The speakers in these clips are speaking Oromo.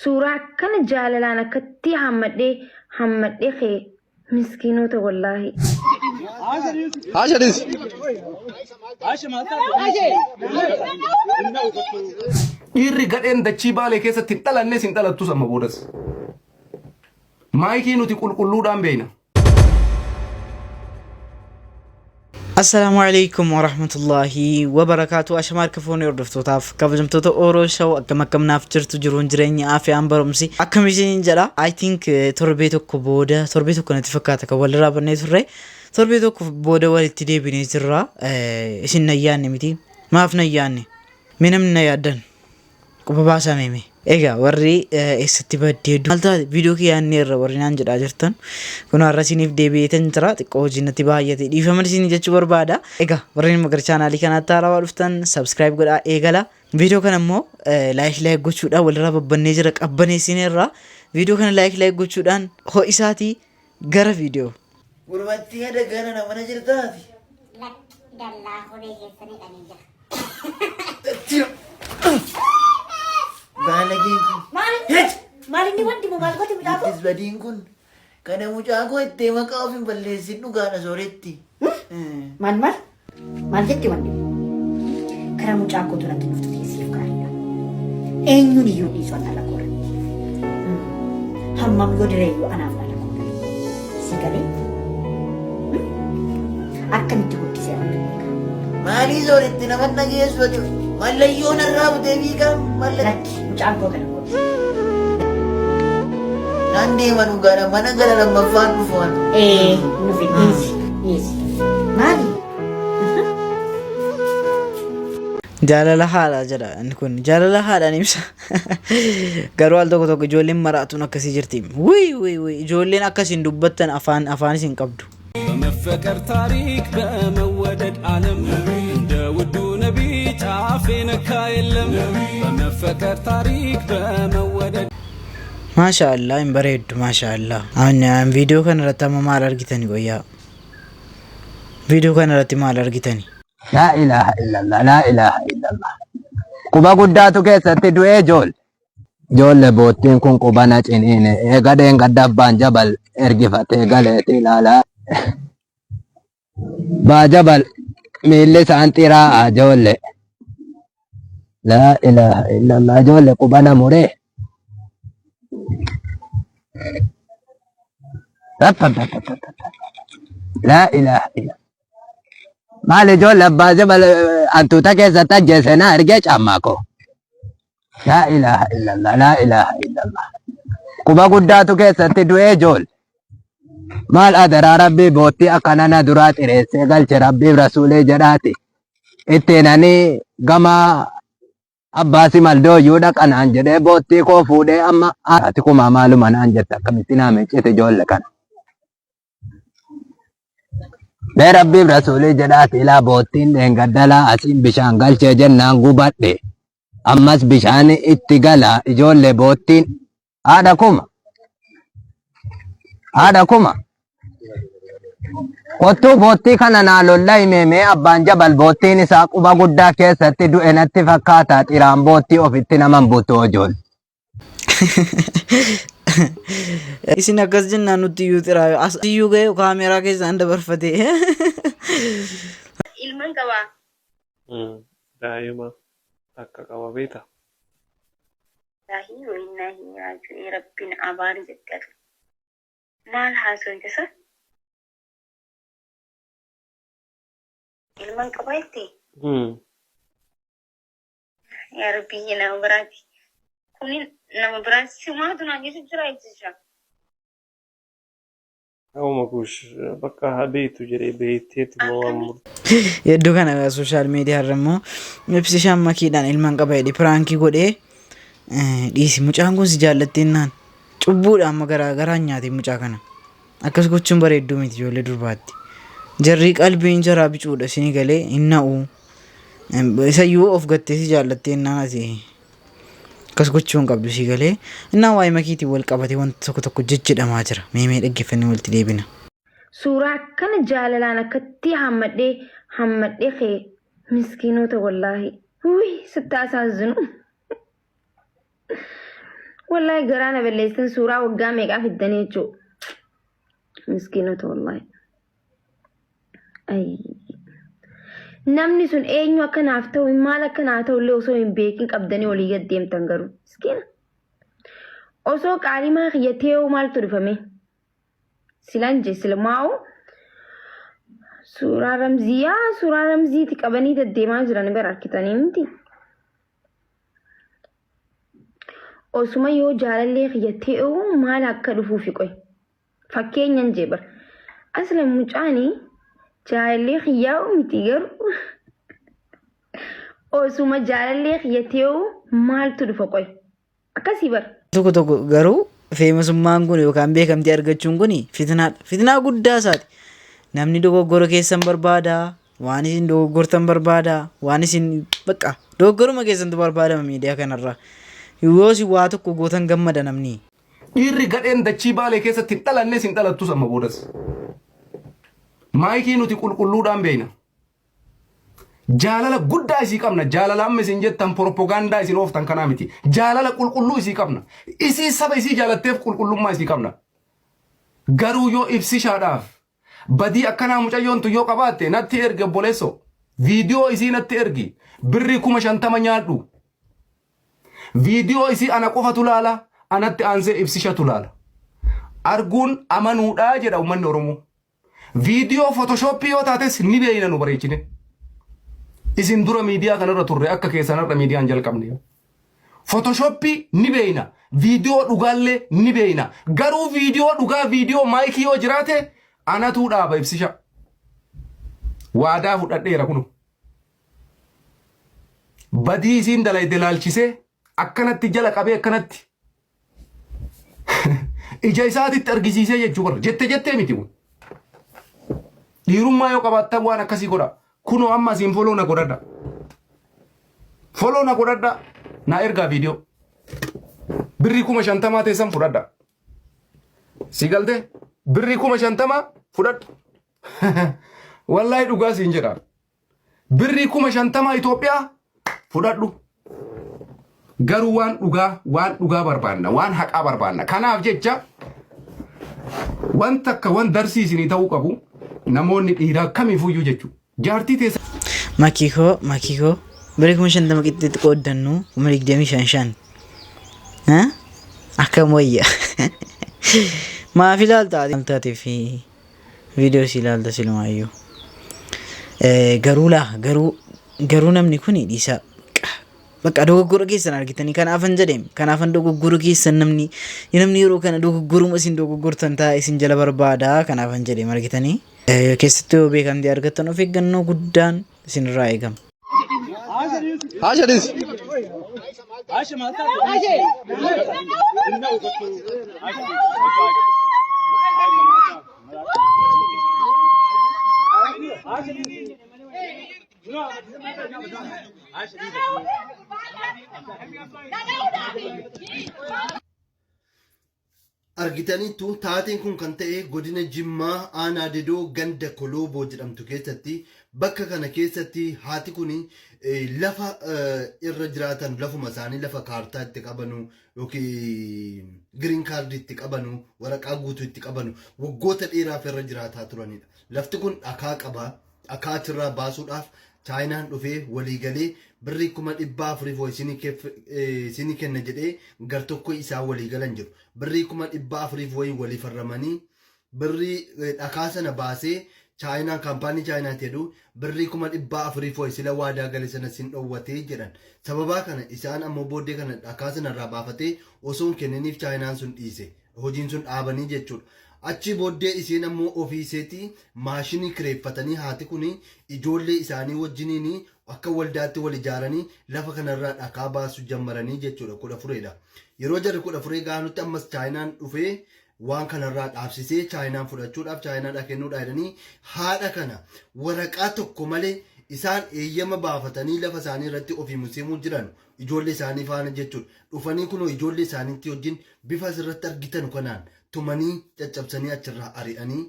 Suuraa akkana jaalalaan akkatti hammadhee hammadhee kee miskiinota wallaahi. Haasha dhis. Dhiirri gadheen dachii baalee keessatti hin dhalannes hin dhalattus amma boodas. Maayikii nuti qulqulluudhaan beekna. Assalaamu alaikum warahmatullaahi wabarakaatu. Ashama harka fuunee hordoftootaaf kabajamtoota Oro Show akkam akkam naaf jirtu jiruun jireenya afiyaan barumsi akkam isiniin jedha. I think torbee tokko booda torbee tokko natti fakkaata kan walirraa bannee turre torbee tokko booda walitti deebinee jirra. Isin na yaanne miti maaf na yaanne mee namni na yaaddan Quba baasaa mee mee. Egaa warri eessatti baddee maal taate viidiyoo kee yaadneerra warri naan jedhaa jirtan kun har'a isiniif deebi'eetan jira xiqqoo hojii natti baay'ate dhiifama isin jechuu barbaada. Egaa warreen immoo gara chaanaalii kanaatti haarawaa dhuftan subscribe godhaa eegala. Viidiyoo kana immoo like like gochuudhaan walirraa babbannee jira qabbaneessineerra. Viidiyoo kana like like gochuudhaan ho'isaatii gara viidiyoo. Gurbattii hada gana na mana jirtaati. Lakki dallaa horee keessa naqanii jira. Baalageen kun. Maal Hech! maal inni wanti moo maal gooti mucaa koo? Ittis badiin kun kana mucaa koo ittee maqaa of hin balleessin dhugaadha sooretti. Maal maal? Maal jette wanti? Karaa mucaa kootu natti dhuftu siif gaariidha. Eenyuun iyyuu dhiisu an dhala koo irratti. Hammam yoo diree iyyuu anaaf dhala koo. Si galee? Akkamitti guddisee rabbi beeka. Maalii sooretti nama dhageessu ati mallayyoo narraa butee fiigaa malla. Lakki mucaan koo kana godhu. Naan deema dhugaadha mana gara lammaffaan dhufu an. Ee nufi dhiisi dhiisi. Maali? Jaalala haadhaa jedha inni kun jaalala haadhaan ibsa. Garuu al tokko tokko ijoolleen maraatuun akkasii jirti. Wuy wuy wuy ijoolleen akkasiin dubbattan afaan afaanis hin qabdu. በመፈቀር ታሪክ በመወደድ ዓለም እንደ ውዱ ነቢ ጫፍ የነካ የለም። በመፈቀር ታሪክ በመወደድ Maasha Allah hin bareeddu maasha Allah. Ani an viidiyoo kana irratti amma maal argitani qoyyaa? Viidiyoo kana irratti maal argitani? Laa ilaaha illallah, laa ilaaha illallah. Quba guddaatu keessatti du'ee joolle. Joolle boottiin kun quba na ciniine. Eega dheengadda abbaan jabal ergifatee galeeti ilaalaa. Baa jabal miilli isaan xiraa'a joolle. Laa ilaaha illallah joolle quba na muree. Laa ilaaha illallah. Maal ijoolle abbaa jabal hantuuta keessatti ajjeese na ergee caammaa koo. Laa ilaaha illallah, laa ilaaha illallah. Quba guddaatu keessatti du'ee joolle. Maal adaraa rabbii boottii akkana na duraa xireessee galche rabbiif rasuulee jedhaati. Ittiin ani gama abbaa simaldooyyuu dhaqa naan jedhee boottii koo fuudhee amma ati kumaa maaluma naan jette akkamitti naa miccite joolle kana. Mee rabbiif rasuulii jedhaati ilaa boottiin dheengaddalaa asiin bishaan galchee jennaan gubadhe. Ammas bishaan itti gala ijoollee boottiin haadha kuma. Haadha kuma. Kottuu boottii kana naa lolla himee mee abbaan jabal boottiin isaa quba guddaa keessatti du'e natti fakkaata xiraan boottii ofitti naman butu ijoollee. Isin akkas jennaan nutti iyyuu xiraayo. As iyyuu ga'e kaameeraa keessaan dabarfate. Ilman qabaa. Daa'ima takka qaba beektaa? Laahi wa'innaahi raaji'uun rabbiin abaari jette atu maal haasoyta sa? Ilman qaba jette? Yaa rabbi nama biraati. Kuni nama biraati simaatu naan jechu jira jecha. Akkuma kush bakka haa beektu jedhee beekteetti moo waan murte. Hedduu kana sooshaal miidiyaa irra immoo ibsishaan makiidhaan ilmaan qaba jedhe piraankii godhee dhiisi mucaan kun si jaallatteennaan cubbuudha amma garaa garaan nyaate mucaa kana. Akkas gochuun bareedduu miti ijoollee durbaatti. Jarri qalbiin jaraa bicuudha isinii galee hin na'u. Isayyuu of gattee si jaallattee innaan ati akkas gochuu hin qabdu sii galee. Innaan waa'ee makiitiin wal qabatee wanti tokko tokko jejjedhamaa jira. Mee mee dhaggeeffannee walitti deebina. Suuraa akkana jaalalaan akkatti hammadhee hammadhee kee miskiinota wallaahi. Wuy sitti asaazinu. Wallaahi garaa na balleessitan suuraa waggaa meeqaa fiddanii jechuudha. Miskiinota wallaahi. Ayii. Namni sun eenyu akka naaf ta'u maal akka naa ta'u illee osoo hin beekin qabdanii olii gad deemtan garuu. Miskiina. Osoo qaalimaa kiyya tee'uu maaltu dhufame? Silan je silmaa'u suuraa ramzii yaa suuraa ramziiti qabanii deddeemaa jiran bara harkitanii miti. Osuma yoo jaalallee kiyya tee'uu maal akka dhufuufi qoy. Fakkeenyan jee bar. Asla mucaani jaalallee kiyyaa'u miti garuu osuma jaalallee kiyya tee'uu maaltu dhufa qoy. Akkasii bar. Tokko tokko garuu feemasummaan kun yookaan beekamtii argachuun kun fitnaadha. Fitnaa guddaa isaati. Namni dogoggora keessan barbaada, waan isin dogoggortan barbaada, waan isin bakka dogoggoruma keessantu barbaadama miidiyaa kanarra. Yoo isin waa tokko gootan gammada namni. Dhiirri gadheen dachii Baalee keessatti hin dhalannes hin dhalattus amma boodas. Maayikii nuti qulqulluudhaan beekna. Jaalala guddaa isii qabna. Jaalala amma isin jettan propagaandaa isin ooftan kanaa miti. Jaalala qulqulluu isii qabna. Isii saba isii jaalatteef qulqullummaa isii qabna. Garuu yoo ibsishaadhaaf badii akkanaa mucayyoon tun yoo qabaatte natti ergi obboleessoo. Viidiyoo isii natti ergi. Birrii 50,000 nyaadhu. Viidiyoo isii ana qofatu laala, anatti aansee ibsishatu laala. Arguun amanuudha jedha uummanni Oromoo. Viidiyoo fotoshooppii yoo taates ni beeyna nu bareechine. Isin dura miidiyaa kanarra turre akka keessanarra miidiyaan jalqabne. Fotoshooppii ni beeyna. Viidiyoo dhugaallee ni beeyna. Garuu viidiyoo dhugaa viidiyoo maayikii yoo jiraate anatuu dhaaba ibsisha. Waadaa fudhadheera kunu. Badii isiin dalayde laalchisee akkanatti jala qabee akkanatti ija isaatitti argisiisee jechuu bara jette jettee miti kun. Dhiirummaa yoo qabaattan waan akkasii godha. Kunoo amma asiin foloo na godhadha. Foloo na godhadha. Na ergaa viidiyoo. Birrii 50,000 teessan fudhadha. Si galtee? Birrii 50,000 fudhadhu. Wallaahi dhugaa siin jedha. Birrii 50,000 Itoophiyaa fudhadhu. Garuu waan dhugaa waan dhugaa barbaanna waan haqaa barbaanna. Kanaaf jecha wanta akka waan darsii isinii ta'uu qabu namoonni dhiiraa kamiifuyyuu jechuudha. Jaartii teessa Makii koo makii koo birrii 50,000 qixxeetti qooddannu 25,000 shan. Ha? Akkam wayya. Maaf ilaalta ati? Ilaaltaati fi viidiyoo si ilaalta silumaayyuu. Garuu laa garuu garuu namni kun dhiisaa bakka dogoggora keessan argitanii kanaafan jedheem kanaafan dogoggora keessan namni namni yeroo kana dogoggoruma isin dogoggortan ta'a isin jala barbaada kanaafan jedheem argitanii keessattuu yoo beekamtii argattan of eeggannoo guddaan isinirraa eegama. Haasha dhis. Argitaniittu taateen kun kan ta'e godina Jimmaa aanaa Dedoo ganda Kolooboo jedhamtu keessatti bakka kana keessatti haati kun lafa irra jiraatan lafuma isaanii lafa kaartaa itti qabanu yookiin giriin kaardii itti qabanu waraqaa guutuu itti qabanu waggoota dheeraaf irra jiraataa turanidha. Lafti kun dhakaa qaba. Dhakaa achirraa baasuudhaaf Chaayinaan dhufee walii galee birrii 400,000 wayi isinii kenna jedhee gartokkoo isaa walii galan jiru. Birrii 400,000 wayi walii farramanii birrii dhakaa sana baasee Chaayinaan kaampaanii Chaayinaati jedhu birrii 400,000 wayi sila waadaa gale sana sin dhowwatee jedhan. Sababaa kana isaan ammoo booddee kana dhakaa sana irraa baafatee osoo hin kenniniif Chaayinaan sun dhiise. Hojiin sun dhaabanii jechuudha. Achii booddee isheen ammoo ofii isheetii maashinii kireeffatanii haati kun ijoollee isaanii wajjiniin akka waldaatti wal ijaaranii lafa kanarraa dhakaa baasuu jammaranii jechuudha kudha fureedha. Yeroo jarri kudha furee ga'anutti ammas Chaayinaan dhufee waan kanarraa dhaabsisee Chaayinaan fudhachuudhaaf Chaayinaadhaa kennuudhaa jedhanii haadha kana waraqaa tokko malee isaan eeyyama baafatanii lafa isaanii irratti ofii museemuu jiran. Ijoollee isaanii faana jechuudha. Dhufanii kunoo ijoollee isaaniitti wajjin bifa asirratti argitan kanaan tumanii caccabsanii achirraa ari'anii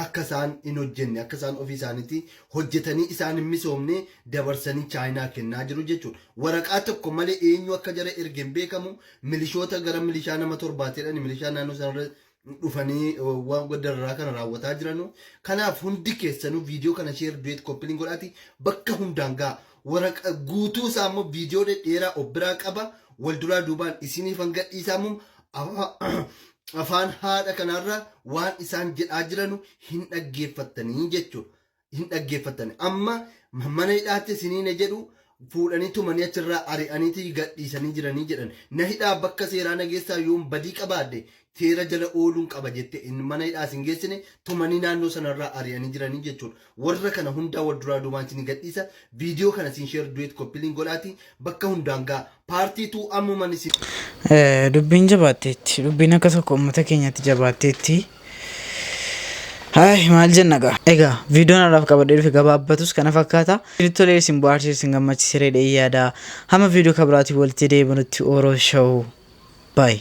akka isaan hin hojjenne akka isaan ofii isaaniitti hojjetanii isaan hin misoomne dabarsanii chaayinaa kennaa jiru jechuudha. Waraqaa tokko malee eenyu akka jara erge hin beekamu milishoota gara milishaa nama torbaateedhaan milishaa naannoo sanarra dhufanii waan dararaa kana raawwataa jiranu. Kanaaf hundi keessanuu viidiyoo kana share duet copy link godhaati bakka hundaan ga'a. Waraqa guutuu isaa immoo viidiyoo dhedheeraa of biraa qaba. Wal duraa duubaan isiniif hanga dhiisaa immoo afaan haadha kanarra waan isaan jedhaa jiranu hin dhaggeeffattanii jechuudha. Hin dhaggeeffattanii. Amma mana hidhaatti isiniin jedhu fuudhanii tumanii achirraa ari'aniiti gadhiisanii jiranii jedhan. Na hidhaa bakka seeraa nageessaa yoon badii qabaadde seera jala ooluun qaba jette mana hidhaa isin geessine tumanii naannoo sanarraa ari'anii jiranii jechuudha. Warra kana hundaa wal duraa duubaan isin gadhiisa. Viidiyoo kana isin share duet copy link godhaati bakka hundaan ga'a. Paartiituu ammuman isin. Dubbiin jabaatteetti. Dubbiin akka tokko uummata keenyatti jabaatteetti. Hayi maal jenna gaa. Egaa viidiyoon har'aaf qabadhee dhufe gabaabbatus kana fakkaata. Isinitti tolee isin bohaarsee isin gammachiisee jedhee yaada. Hamma viidiyoo kabiraatiin walitti deebinutti Oro Show. Bye.